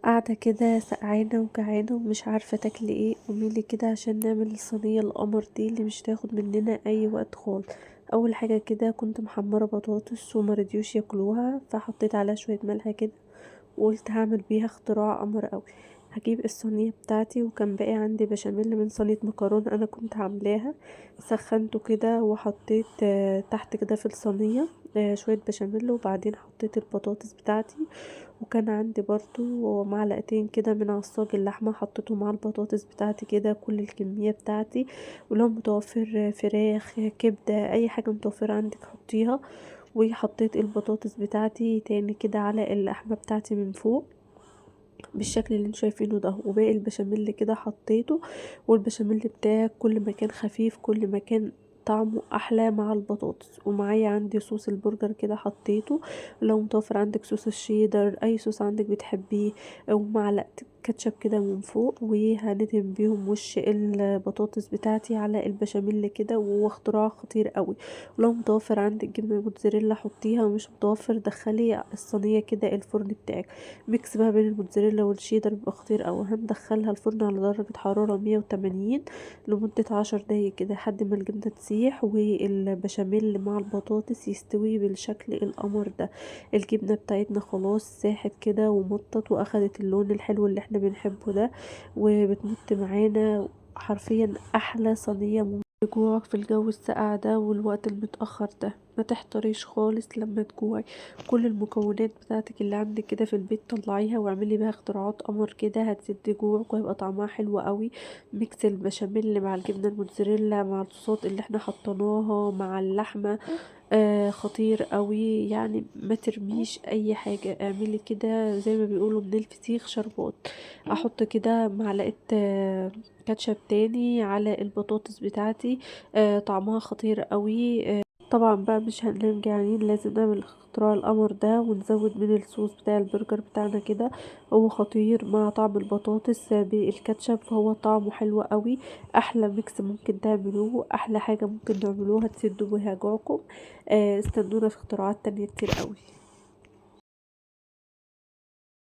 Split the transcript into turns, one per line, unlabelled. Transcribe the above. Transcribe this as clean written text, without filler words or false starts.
قاعدة كده سقعانة وجعانة ومش عارفة تاكلي ايه، قوميلي كده عشان نعمل الصينية القمر دي اللي مش هتاخد مننا اي وقت خالص. اول حاجة كده كنت محمرة بطاطس وما رضيوش ياكلوها، فحطيت عليها شوية ملح كده وقلت هعمل بيها اختراع قمر قوي. هجيب الصينية بتاعتي، وكان باقي عندي بشاميل من صينية مكرونة انا كنت عاملاها، سخنته كده وحطيت تحت كده في الصينية شوية بشاميل، وبعدين حطيت البطاطس بتاعتي، وكان عندي برضو معلقتين كده من عصاج اللحمة حطيته مع البطاطس بتاعتي كده كل الكمية بتاعتي. ولو متوفر فراخ كبدة اي حاجة متوفرة عندك حطيها. وحطيت البطاطس بتاعتي تاني كده على اللحمة بتاعتي من فوق بالشكل اللي انتوا شايفينه ده، وباقي البشاميل كده حطيته. والبشاميل بتاعك كل ما كان خفيف كل ما كان طعمه احلى مع البطاطس. ومعايا عندي صوص البرجر كده حطيته، لو متوفر عندك صوص الشيدر اي صوص عندك بتحبيه، ومعلقه كاتشب كده من فوق. وهندهن بيهم وش البطاطس بتاعتي على البشاميل كده، وهو اختراع خطير قوي. ولو متوفر عندك جبنه موتزاريلا حطيها، ومش متوفر دخلي الصينيه كده الفرن بتاعك. mix بقى بين الموتزاريلا والشيدر بيبقى خطير قوي. هندخلها الفرن على درجه حراره 180 لمده 10 دقايق كده لحد ما الجبنه تسيح والبشاميل مع البطاطس يستوي بالشكل القمر ده. الجبنه بتاعتنا خلاص ساحت كده ومطت واخدت اللون الحلو اللي احنا بنحبه ده، وبتمط معانا حرفيا احلى صينيه ممكن تجوعك في الجو الساقع ده والوقت المتاخر ده. ما تحتريش خالص لما تجوعي، كل المكونات بتاعتك اللي عندك كده في البيت طلعيها واعملي بيها اختراعات قمر كده، هتسد جوعك وهيبقى طعمها حلو قوي. mix البشاميل مع الجبنه الموتزاريلا مع الصوصات اللي احنا حطيناها مع اللحمه، خطير قوي. ما ترميش اي حاجه، اعملي كده زي ما بيقولوا من الفسيخ شربات. احط كده معلقه كاتشب تاني على البطاطس بتاعتي، طعمها خطير قوي. طبعا بقى مش هننام جعانين، لازم نعمل اختراع القمر ده ونزود من الصوص بتاع البرجر بتاعنا كده، هو خطير مع طعم البطاطس بالكاتشب، فهو طعمه حلو قوي. احلى mix ممكن تعملوه، احلى حاجه ممكن تعملوها تسدوا بيها جوعكم. استنونا في اختراعات تانية كتير قوي.